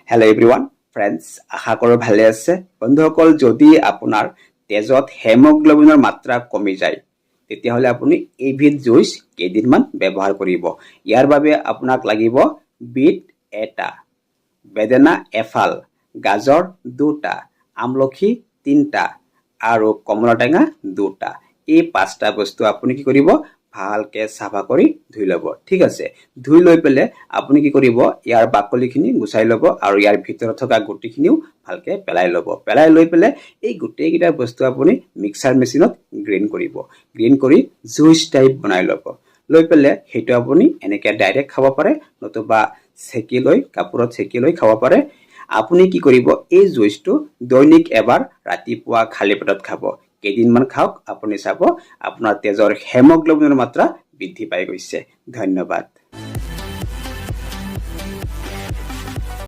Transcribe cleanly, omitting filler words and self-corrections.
Hello' everyone friends, আশা কৰোঁ ভালে আছে। বন্ধুসকল, যদি আপোনাৰ তেজত হেমগ্ল'বিনৰ মাত্ৰা কমি যায়, তেতিয়াহ'লে আপুনি এইবিধ জুইচ কেইদিনমান ব্যৱহাৰ কৰিব। ইয়াৰ বাবে আপোনাক লাগিব বিট এটা, বেদেনা এফাল, গাজৰ দুটা, আমলখি তিনিটা আৰু কমলা টেঙা দুটা। এই পাঁচটা বস্তু আপুনি কি কৰিব? ভালকৈ চাফা কৰি ধুই ল'ব, ঠিক আছে? ধুই লৈ পেলাই আপুনি কি কৰিব? ইয়াৰ বাকলিখিনি গুচাই ল'ব আৰু ইয়াৰ ভিতৰত থকা গুটিখিনিও ভালকৈ পেলাই ল'ব। পেলাই লৈ পেলাই এই গোটেইকেইটা বস্তু আপুনি মিক্সাৰ মেচিনত গ্ৰাইণ্ড কৰিব। গ্ৰাইণ্ড কৰি জুইচ টাইপ বনাই ল'ব। লৈ পেলাই সেইটো আপুনি এনেকৈ ডাইৰেক্ট খাব পাৰে, নতুবা চেকি লৈ, কাপোৰত চেকি লৈ খাব পাৰে। আপুনি কি কৰিব? এই জুইচটো দৈনিক এবাৰ ৰাতিপুৱা খালী পেটত খাব। কেইদিনমান খাওক, আপুনি চাব আপোনাৰ তেজৰ হেমগ্ল'বিনৰ মাত্ৰা বৃদ্ধি পাই গৈছে। ধন্যবাদ।